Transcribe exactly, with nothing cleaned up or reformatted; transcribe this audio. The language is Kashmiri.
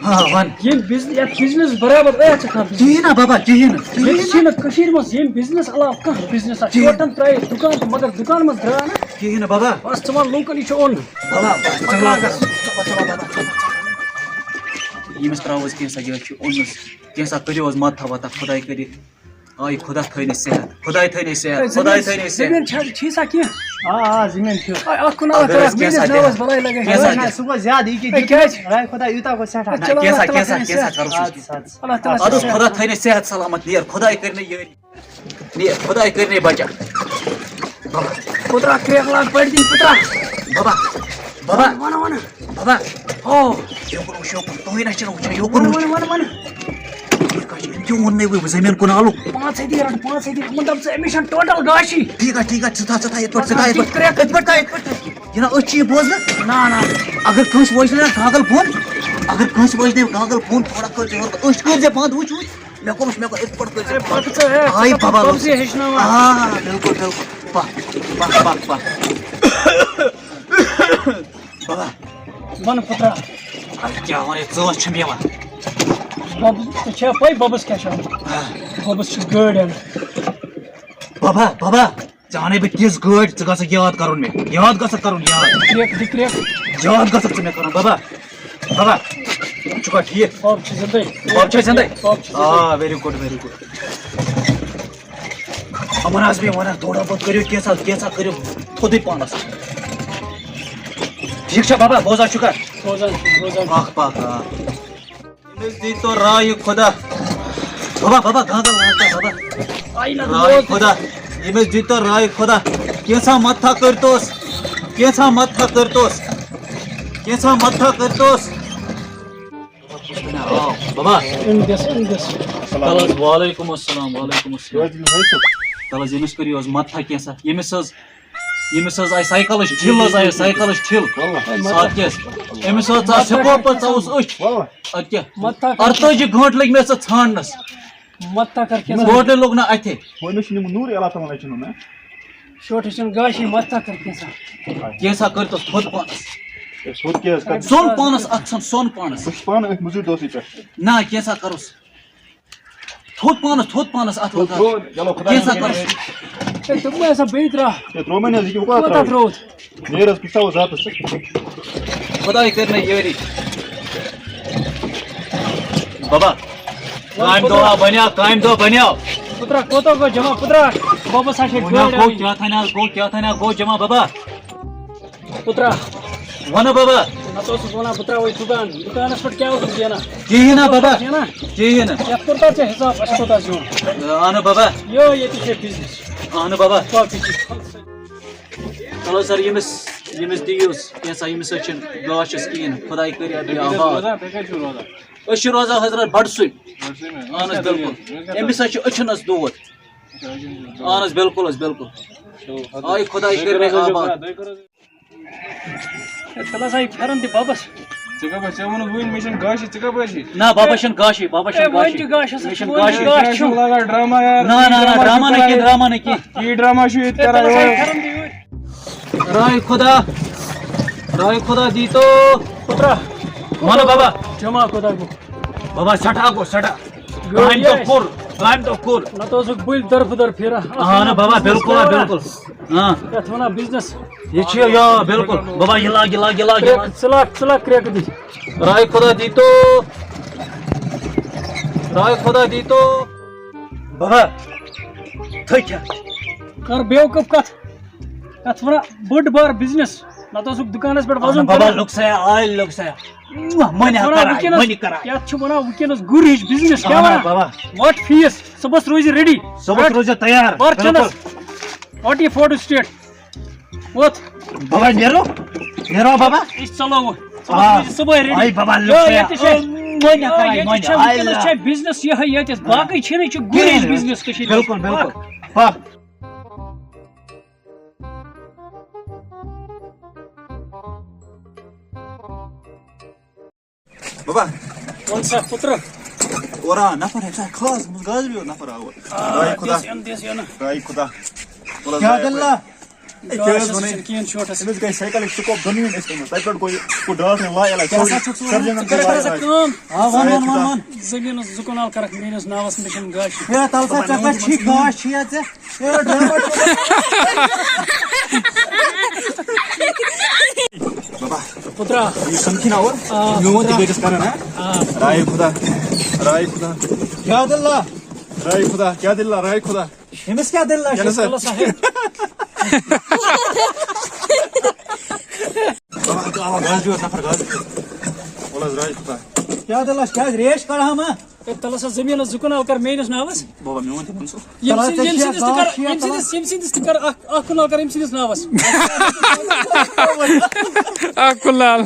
آ، وَن۔ ییٚمۍ بِزنِس، یَتھ بِزنِس برابر ٲٹھ شیٚتھ کانٛہہ بِزنِس۔ کِہیٖنۍ نہ بابا، کِہیٖنۍ نہٕ، ییٚتہِ کِہیٖنۍ نہٕ۔ چھِنہٕ کٔشیٖرِ منٛز ییٚمۍ بِزنِس علاوٕ کانٛہہ بِزنِس آسہِ۔ کِہیٖنۍ۔ ٹوٹَل ترٛٲیِتھ دُکان تہٕ مگر دُکان منٛز درٛاو نہٕ۔ کِہیٖنۍ نہٕ بابا۔ بَس ژٕ وَن لوٗکَن یہِ چھُ اوٚن۔ بابا، بابا، ژٕ وَن۔ ییٚمِس ترٛاوو أسۍ کینٛژھا، یہِ چھُ اوٚنمُت۔ کینٛژھا کٔرِو حظ مَدتھا وَتھا، خۄداے کٔرِتھ۔ آے خۄدا تھٲینَے صحت، خۄداے تھٲینَے صحت، خۄداے تھٲینَے صحت۔ زٔمیٖن چھا، چھِ سا کینٛہہ؟ آ، آ، زٔمیٖن چھُ۔ آے، اَکھ کُن اگر اَکھ حظ کَرَکھ، کینٛژھا میٛٲنِس ناوَس دِنَے، بَلاے لَگے۔ کینٛژھا ہے، دِنَے۔ سُہ گوٚو زیادٕ، یہِ کیٛاہ ہے، کیٛازِ؟ ہے، خۄدا یوٗتاہ گوٚو سٮ۪ٹھاہ۔ نہ، چلو، کینٛژھا، اللہ تعالیٰ کینٛژھا، تھٲینَے کینٛژھا صحت۔ کَرو سُہ۔ اَدٕ سا، اللہ تعالیٰ اَدٕ حظ تھٲینَے خۄدا صحت۔ تھٲینَے صحت سَلامَت نیر، خۄداے کٔرِنَے یٲری۔ نیر، خۄداے کٔرِنَے بَچا۔ بَبا۔ پُترا، کرٛیکھ لاگ پَڑِ دِنۍ، پُترا۔ بَبا۔ بَبا۔ وَنہٕ، وَنہٕ۔ بَبا۔ او۔ یوکُن وٕچھ، یوکُن۔ تُہُے نہ چھِنہٕ وٕچھان، یوکُن وَنہٕ، وٕچھ۔ وَنہٕ، وَنہٕ، وَنہٕ۔ یہِ کَتہِ چھِ؟ أمۍ کیٛاہ ووٚن مےٚ وۄنۍ زٔمیٖن کُن آلُک؟ پانٛژھ ہَتہِ رَٹہٕ، پانٛژھ ہَتہِ۔ یِمَن دَپ ژٕ، أمِس چھَنہٕ ٹوٹَل گاشی۔ ٹھیٖک حظ، ٹھیٖک حظ، ژٕ تھاو، ژٕ تھاو یِتھ پٲٹھۍ، ژٕ تھاو یِتھ پٲٹھۍ۔ یِتھ پٲٹھۍ تھاو، یِتھ پٲٹھۍ تھاو۔ یہِ نہ، أسۍ چھِ یہِ بوزنہٕ۔ نہ، نہ۔ اگر کٲنٛسہِ وٲج نہ گاگل بۄن، اگر کٲنٛسہِ وٲج نہ گاگل بۄن، تھوڑا کٔرۍ زِ ہیوٚر، أچھ کٔرۍ زِ بنٛد، وٕچھ، وٕچھ۔ مےٚ کوٚرُس، مےٚ کوٚر، یِتھ پٲٹھۍ کٔرۍ زِ اے، بنٛد۔ پَتہٕ ژٕ ہے، آے بَبا پَتہٕ لوٚگ۔ ژٕ ہیٚچھناوان۔ آ، بِلکُل، بِلکُل۔ پَکھ، پَکھ، پَکھ، پَکھ۔ بَبا۔ وَن پُترا۔ اَدٕ کیٛاہ وَنَے، ژٲنٛس چھَم یِوان۔ بَبَس، ژےٚ چھےٚ پَے بَبَس کیٛاہ چھُ؟ آ۔ بَبَس چھِ گٲڑۍ اَنٕنۍ۔ بَبا، بَبا، ژےٚ اَنَے بہٕ تِژھ گٲڑۍ، ژٕ گژھکھ یاد کَرُن مےٚ۔ یاد گژھکھ کَرُن، یاد۔ دِ کرٛٮ۪کھ، دِ کرٛٮ۪کھ۔ یاد گژھکھ ژٕ مےٚ کَرُن، بَبا۔ بَبا، ژٕ چھُکھا ٹھیٖک؟ بَب چھُ زِندَے۔ بَب چھا زِندَے؟ بَب چھُ زِندَے۔ آ، very good، very good۔ یِمَن حظ بیٚیہِ وَنان، تھوڑا بہت کٔرِو کینٛژھا، کینٛژھا کٔرِو تھوٚدُے پَہنَس۔ ٹھیٖک چھا بَبا، بوزان چھُکھا؟ بوزان چھُس، بوزان چھُس۔ پَکھ، پَکھ، آ۔ ییٚمِس دیٖتو رایہِ خۄدا۔ بَبا، بَبا، گانٛدَل وانٛدَل، بَبا۔ آیہِ نہ رایہِ بوز۔ خۄدا۔ ییٚمِس دیٖتو رایہِ خۄدا۔ کینٛژھا مَدتھا کٔرۍتوس۔ کینٛژھا مَدتھا کٔرۍتوس۔ کینٛژھا مَدتھا کٔرۍتوس۔ بَبا۔ أمۍ دِس، أمۍ دِس۔ تَلہٕ حظ، وعلیکُم السلام، وعلیکُم السلام۔ تَلہٕ حظ، ییٚمِس کٔرِو حظ مَدتھا کینٛژھا۔ ییٚمِس حظ، ییٚمِس حظ آیہِ سایکَلٕچ ٹھِل حظ، آیہِ سایکَلٕچ ٹھِل۔ اَدٕ کیٛاہ حظ؟ أمِس حظ ژاو سِکوپ حظ، ژاوُس أچھ۔ اَدٕ کیٛاہ؟ مَدتھا کر۔ اَرتٲجی گٲنٛٹہٕ لٔگۍ مےٚ ژٕ ژھانٛڈنَس۔ مَدتھا کر کینٛژھا۔ گوڈٕ لوٚگ نہٕ اَتھے۔ وۄنۍ چھُنہٕ یِم نوٗرٕے اللہ تعالیٰ ہَن چھُنہٕ نہ۔ شوٹھٕے چھُنہٕ گاشی، مَدتھا کر کینٛژھا۔ کینٛژھا کٔرۍتوس تھوٚد پانَس۔ ہے، تھوٚد کیٛاہ حظ کَرٕ؟ سوٚن پانَس، اَتھ ژھٕن سوٚن پانَس۔ بہٕ چھُس پانہٕ أتھۍ مٔزوٗرۍ دۄہسٕے پٮ۪ٹھ۔ نہ، کینٛژھا کَروس۔ تھوٚد پانَس، تھوٚد پانَس اَتھ وۄنۍ ووت۔ تھوٚد، چلو، خۄدایَس کینٛژھا حوالہٕ۔ کَروس۔ ہے، دوٚپمَے ہسا بیٚیہِ ترٛاو۔ ہے، ترٛوو مےٚ نہ حظ، یہِ کیٛاہ کوٗتاہ کوٗتاہ ترٛاوٕ؟ ترٛووُتھ؟ نیر حظ، کُس تھاوَس راتَس ژٕ؟ خۄداے کٔرِنَے یٲری۔ بَبا، کامہِ دۄہ ہا بَنیو، کامہِ دۄہ بَنیو۔ پُترا، کوتاہ گوٚو جمع؟ پُترا، بَبَس ہا چھِ وَنیو گٲڑۍ گوٚو اَنٕنۍ۔ کیٛاہ تھانۍ حظ، گوٚو کیٛاہ تھانۍ حظ، گوٚو جمع بَبا۔ پُترا۔ وَنہٕ بَبا۔ نَتہٕ اوسُس وَنان بہٕ ترٛاوَے دُکان، دُکانَس پٮ۪ٹھ کیٛاہ اوسُس زینان؟ کِہیٖنۍ نہ بَبا۔ زینان؟ کِہیٖنۍ نہٕ۔ یَتھ کوٚر تَتھ ژےٚ حِساب، اَسہِ کوٗتاہ زیوٗن؟ اَہَنہٕ بَبا۔ یہِ، ییٚتہِ چھِ بِزنِس۔ اَہَنہٕ بَبا۔ باقٕے چھِ چلو سَر، ییٚمِس، ییٚمِس دِیِو کینٛژھا، ییٚمِس سۭتۍ چھِنہٕ گاش چھَس کِہیٖنۍ۔ خۄداے کٔرِو اَتھ بیٚیہِ آباد۔ تُہۍ کَتہِ چھِو روزان؟ أسۍ چھِ روزان حضرت بَٹہٕ سُے۔ بَٹہٕ سُے نا؟ اَہَن حظ، بِلکُل۔ أمِس حظ چھِ أچھَن حظ دود۔ اچھا، أچھَن چھِ دود۔ اَہَن حظ، بِلکُل حظ، بِلکُل۔ چلو، آے خۄداے تُہۍ کٔرِنَے کٔرِو حظ آباد۔ تُہۍ کٔرِو حظ۔ ہے، تَلہٕ حظ، آ، یہِ پھٮ۪رَن تہِ بَبَس۔ ژےٚ کَپٲرۍ، ژےٚ ووٚنُتھ وٕنۍ مےٚ چھَنہٕ گاشی، ژےٚ کَپٲرۍ چھِ؟ نہ، بَبَس چھَنہٕ گاشی، بَبَس چھَنہٕ ہے، وۄنۍ گاشی۔ تہِ گاشَس، مےٚ چھَنہٕ وۄنۍ تہِ گاشی۔ گاش چھُ۔ لاگان ڈرٛاما یار، نہ، نہ، نہ، ڈرٛاما چھُ ڈرٛاما نہٕ کَران کینٛہہ، یہِ۔ ڈرٛاما نہٕ کینٛہہ۔ ہے، تَلہٕ حظ، آ، یہِ پھٮ۪رَن تہِ یوٗرۍ۔ راے خۄدا، راے خۄدا دی تو۔ پُترا۔ وَنہٕ بَبا۔ جمع کوٗتاہ گوٚو؟ بَبا، سٮ۪ٹھاہ گوٚو، سٮ۪ٹھاہ۔ گٲڑۍ کامہِ دۄہ آسہِ۔ کوٚر، کامہِ دۄہ کوٚر۔ نَتہٕ اوسُکھ بٕلۍ طرفہٕ در پھیران۔ اَہَن بَبا، بِلکُل، بِلکُل۔ ہاں۔ یَتھ وَنان بِزنِس۔ یہِ چھِ، یا، بِلکُل۔ بَبا، یہِ لاگ، یہِ لاگ، یہِ لاگ، یہِ لاگ۔ کرٛٮ۪کھ، ژٕ لاگ، ژٕ لاگ کرٛٮ۪کھ دِتھ۔ راے خۄدا دی تو۔ راے خۄدا دی تو۔ بَبا، تھٔکۍ کھٮ۪تھ۔ کَر بیوقوٗف کَتھ۔ کَتھ وَنان بٔڑ بار بِزنِس۔ نَتہٕ اوسُکھ دُکانَس پٮ۪ٹھ وَزُن بَبا، کَران۔ لوٚگ سا آے، لوٚگ سا۔ مۄنہِ ہا وَنان کَران، وٕنکیٚنَس مۄنہِ کَران۔ یَتھ چھِ وَنان وٕنکیٚنَس گُر ہِش بِزنِس۔ کیٛاہ اَہَن وَنان؟ بَبا۔ وَٹ فیٖس، صُبحَس روزِ ریڈی۔ صُبحَس رَٹھ۔ روزِ تیار۔ بَر کھٮ۪نَس۔ بِلکُل۔ وَٹ یہِ فوٹو سٹیٹ۔ ووت۔ بَبا، نیرو؟ نیرو بَبا؟ أسۍ ژَلو وۄنۍ۔ آ۔ صُبحَس روزِ صُبحٲے ریڈی۔ آے بَبا، لوٚگ یو، سا۔ ییٚتہِ چھِ، مۄنہِ ہا یو، کَران، ییٚتہِ مۄنہِ۔ چھِ آے وٕنکیٚنَس لا۔ چھِ بِزنِس یِہوٚے ییٚتہِ۔ باقٕے چھِنہٕ، یہِ چھُ گُر ہِش کِہیٖنۍ۔ بِزنِس کٔشیٖرِ منٛز۔ بِلکُل، بِلکُل۔ پَکھ۔ پَکھ۔ بَبا۔ وَن سا پُترٕ۔ اورا نفر ہے، سا خاص، گوٚمُت گازرِ یوت نفر آو۔ آ، راے خۄدا۔ دِس یُن، دِس یُن۔ راے خۄدا۔ وَلہٕ حظ کیٛاہ راے دٔلیٖلہ؟ خۄدا۔ ہے، کیٛاہ حظ وَنان؟ کِہیٖنۍ چھُ ٹھیٖک۔ أمِس گٔے سایکَلٕکۍ سکوپ دۄنوٕے أسۍ أمِس۔ تَتہِ پٮ۪ٹھ گوٚو یہِ، گوٚو ڈاکٹرَن لا علاج۔ کیٛاہ سا چھُکھ ژٕ وَنان؟ سٔرجَنَن ژٕ کَر گوٚو لا سا علاج۔ کٲم؟ آ، وَن، وَن، وَن، وَن۔ زٔمیٖنَس زٕ کنال کَرَکھ میٛٲنِس ناوَس، مےٚ چھَنہٕ گاشہِ۔ ہے، تَلہٕ سا، ژےٚ کَتہِ چھی گاش چھِ یا ژےٚ؟ ہے، ڈرٛامہ چھُ۔ بابا، پُترا۔ یہِ سَمکھی نا اور؟ آ، میون تہِ پُترا۔ گٔے چھَس کَران، ہا؟ آ۔ رائے خدا، رائے خدا۔ کیٛاہ دٔلیٖلہ؟ رائے خدا، کیٛاہ دٔلیٖلہ؟ رائے خدا۔ أمِس کیٛاہ دٔلیٖلہ چھِ؟ کیٛاہ سا؟ تَلہٕ سا ہے۔ بابا، تہٕ اَوا گاسہٕ بیول نفر گاسہٕ بیول۔ وَلہٕ حظ، رائے خدا۔ کیٛاہ دٔلیٖلہ چھِ؟ کیٛازِ ریش کَڑہا ما؟ ہے، تَلہٕ سا زٔمیٖنَس زٕ کنال کَر میٛٲنِس ناوَس۔ بابا، میون تہِ وَن سا۔ ییٚمہِ تَلہٕ سا سٕنٛدِ، ژےٚ ییٚمہِ چھِیا سٕنٛدِس تہِ گاسہٕ کَر، چھِیا ییٚمہِ تَلہٕ؟ سٕنٛدِس، ییٚمہِ سٕنٛدِس تہِ کَر اَکھ، اَکھ کنال کَر ییٚمہِ سٕنٛدِس ناوَس۔ اَکھ کنال۔